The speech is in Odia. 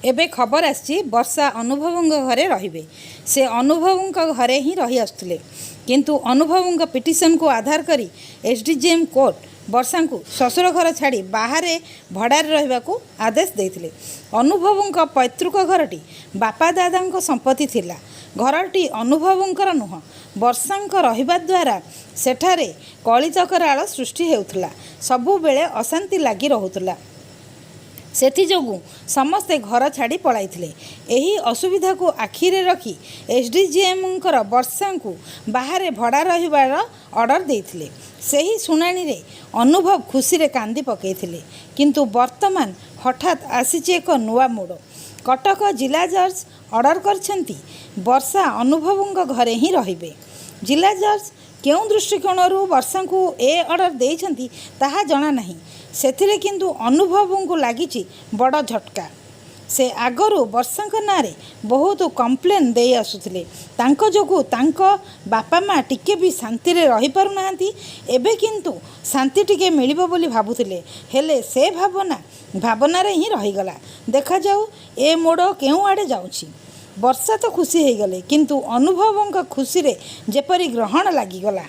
ଏବେ ଖବର ଆସିଛି, ବର୍ଷା ଅନୁଭବଙ୍କ ଘରେ ରହିବେ। ସେ ଅନୁଭବଙ୍କ ଘରେ ହିଁ ରହି ଆସୁଥିଲେ। କିନ୍ତୁ ଅନୁଭବଙ୍କ ପିଟିସନକୁ ଆଧାର କରି ଏସ୍ଡିଜେଏମ୍ କୋର୍ଟ ବର୍ଷାଙ୍କୁ ଶ୍ୱଶୁର ଘର ଛାଡ଼ି ବାହାରେ ଭଡ଼ାରେ ରହିବାକୁ ଆଦେଶ ଦେଇଥିଲେ। ଅନୁଭବଙ୍କ ପୈତୃକ ଘରଟି ବାପା ଦାଦାଙ୍କ ସମ୍ପତ୍ତି ଥିଲା। ଘରଟି ଅନୁଭବଙ୍କର ନୁହଁ। ବର୍ଷାଙ୍କ ରହିବା ଦ୍ୱାରା ସେଠାରେ କଳିତକରାଳ ସୃଷ୍ଟି ହେଉଥିଲା। ସବୁବେଳେ ଅଶାନ୍ତି ଲାଗି ରହୁଥିଲା। ସେଥିଯୋଗୁଁ ସମସ୍ତେ ଘର ଛାଡ଼ି ପଳାଇଥିଲେ। ଏହି ଅସୁବିଧାକୁ ଆଖିରେ ରଖି ଏସ୍ଡିଜେଏମ୍ଙ୍କର ବର୍ଷାଙ୍କୁ ବାହାରେ ଭଡ଼ା ରହିବାର ଅର୍ଡ଼ର ଦେଇଥିଲେ। ସେହି ଶୁଣାଣିରେ ଅନୁଭବ ଖୁସିରେ କାନ୍ଦି ପକାଇଥିଲେ। କିନ୍ତୁ ବର୍ତ୍ତମାନ ହଠାତ୍ ଆସିଛି ଏକ ନୂଆ ମୋଡ଼। କଟକ ଜିଲ୍ଲା ଜଜ୍ ଅର୍ଡ଼ର କରିଛନ୍ତି, ବର୍ଷା ଅନୁଭବଙ୍କ ଘରେ ହିଁ ରହିବେ। ଜିଲ୍ଲା ଜଜ୍ କେଉଁ ଦୃଷ୍ଟିକୋଣରୁ ବର୍ଷାଙ୍କୁ ଏ ଅର୍ଡ଼ର ଦେଇଛନ୍ତି, ତାହା ଜଣାନାହିଁ। ସେଥିରେ କିନ୍ତୁ ଅନୁଭବଙ୍କୁ ଲାଗିଛି ବଡ଼ ଝଟକା। ସେ ଆଗରୁ ବର୍ଷାଙ୍କ ନାଁରେ ବହୁତ କମ୍ପ୍ଲେନ୍ ଦେଇ ଆସୁଥିଲେ। ତାଙ୍କ ଯୋଗୁଁ ତାଙ୍କ ବାପା ମା' ଟିକେ ବି ଶାନ୍ତିରେ ରହିପାରୁନାହାନ୍ତି। ଏବେ କିନ୍ତୁ ଶାନ୍ତି ଟିକେ ମିଳିବ ବୋଲି ଭାବୁଥିଲେ। ହେଲେ ସେ ଭାବନା ଭାବନାରେ ହିଁ ରହିଗଲା। ଦେଖାଯାଉ ଏ ମୋଡ଼ କେଉଁଆଡ଼େ ଯାଉଛି। ବର୍ଷା ତ ଖୁସି ହେଇଗଲେ, କିନ୍ତୁ ଅନୁଭବଙ୍କ ଖୁସିରେ ଯେପରି ଗ୍ରହଣ ଲାଗିଗଲା।